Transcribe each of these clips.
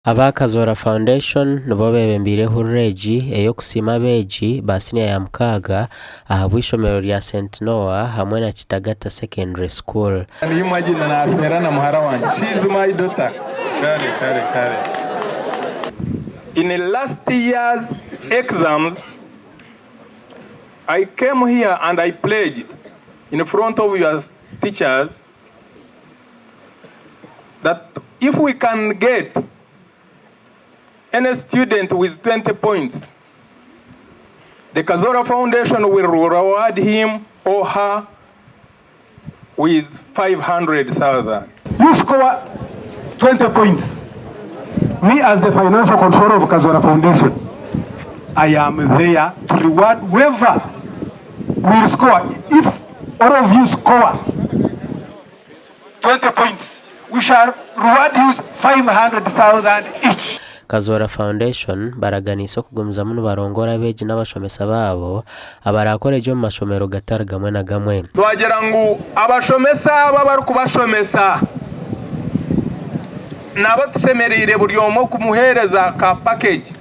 Aba Kazoora Foundation nibo beebembeire ehururu egi ey'okusiima abeegi ba siniya ya mukaaga ahabw'eishomero rya St Noah hamwe na Kitagata Secondary School. Can you imagine nashwera na muhara wangye she is my daughter kare kare kare. In last year's exams I came here and I pledged in front of your teachers that if we can get any student with 20 points, the Kazoora Foundation will reward him or her with 500,000. You score 20 points. Me as the financial controller of Kazoora Foundation, I am there to reward whoever will score. If all of you score 20 points, we shall reward you 500,000 each. Kazoora Foundation baraganiise okugumizamu nibarongoora abeegi n'abashomesa baabo abaraakore gye omu mashomero gatari gamwe na gamwe. Twagira ngu abashomesa abo abarikubashomesa nabo tushemereire buri omwe kumuheereza ka package.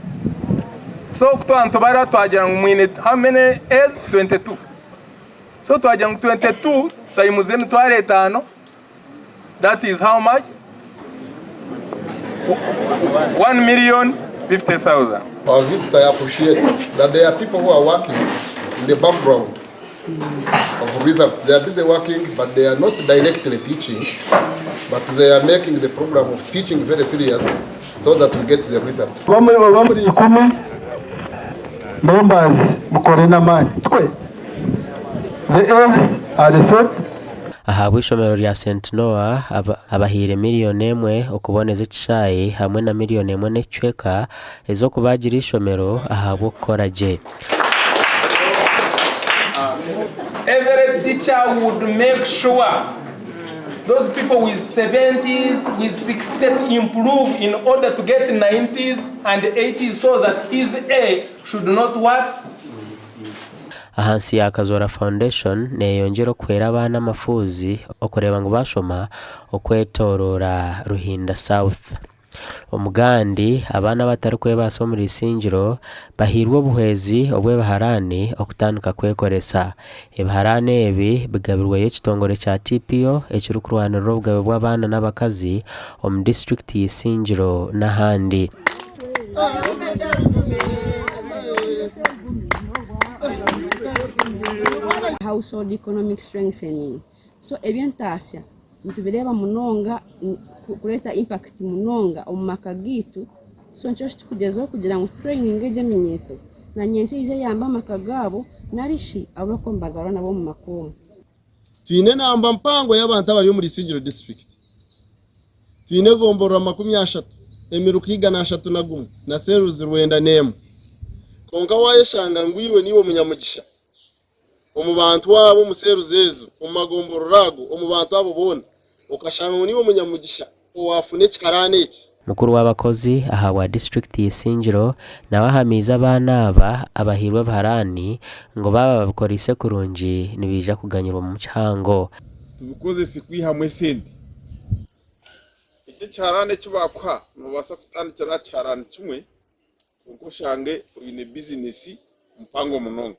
So ku twaba nitubara twagira ngu mwine how many A's? 22. So twagira ngu 22 times 50,000 that is how much? 1,050,000. Our visitor appreciates that there are people who are working in the background of results. They are busy working, but they are not directly teaching, but they are making the program of teaching very serious so that we get the results. Bamwe oba muri ikumi members mukore n'amaani tikwe? The A's are set. Ahabw'eishomero rya St Noah abahaire miriyoni emwe okuboneza ekishaayi hamwe na miriyoni emwe n'ekicweka ez'okubaagira eishomero ahabw'okukora gye. Every teacher would make sure those people with 70s, with 60 to improve in order to get 90s and 80s so that his A should not what? Ahansi ya Kazoora Foundation neyongyera okuhwera abaana amafuuzi okureeba ngu bashoma okwetoroora Ruhinda South. Omugandi, abaana abatarikwebaasa omuri Isingiro bahairwe obuhwezi obw'ebiharaani okutandika kwekoresa. Ebiharaani ebi bigabirweyo ekitongore kya TPO ekirikurwanirira obugabe bw'abaana n'abakazi omu disiturikiti ya Isingiro n'ahandi. Household economic strengthening so eby'entaasya Nitubireeba munonga kureeta impact munonga omu maka gaitu so nikyo tukugyezaho kugira ngu tutureyininge egyo eminyeeto na nyentsya eije eyambe amaka gaabo nari shi abu barikuba nibazaarwa nabo omu maka omwo. Twine enamba mpango y'abantu abari omuri Isingiro disiturikiti. Twine egomborora 30, emiruka 131 na seeruzi 91. Kwonka waayeshanga ngu iwe niiwe omunyamugisha Omu bantu abo omu seeruzi ezo, omu magomborora ago, omu bantu abo boona, okashanga ngu niiwe munyamugisha owaafuna ekiharaani eki. Mukuru w'abakozi ahabwa disiturikiti ya Isingiro nawe ahamiize abaana aba abahairwe ebiharaani ngu baaba babikoreise kurungi nibaija kuganyirwa omu kihango. Tubikozese kwihamu esente. Eki ekiharaani eki baakuha noobaasa kutandikira aha kiharaani kimwe Kwonka oshange oine bizinesi mpango munonga.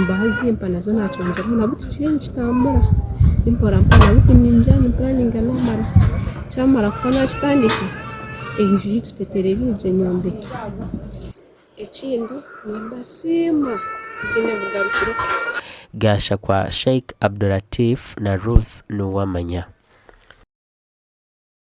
Baazimpa nazo naakyongyeraho nabwo tikiriyo nikitambura ni mporampora nabwo tindingira nimpuraninga naamara kyamara kuba naakitandika enju yaitu tetereire gye nyombeke. Ekindi nimbasiima ntaine bugarukiro. Gaashakwa Sheikh Abdulatif na Ruth Nuwamanya.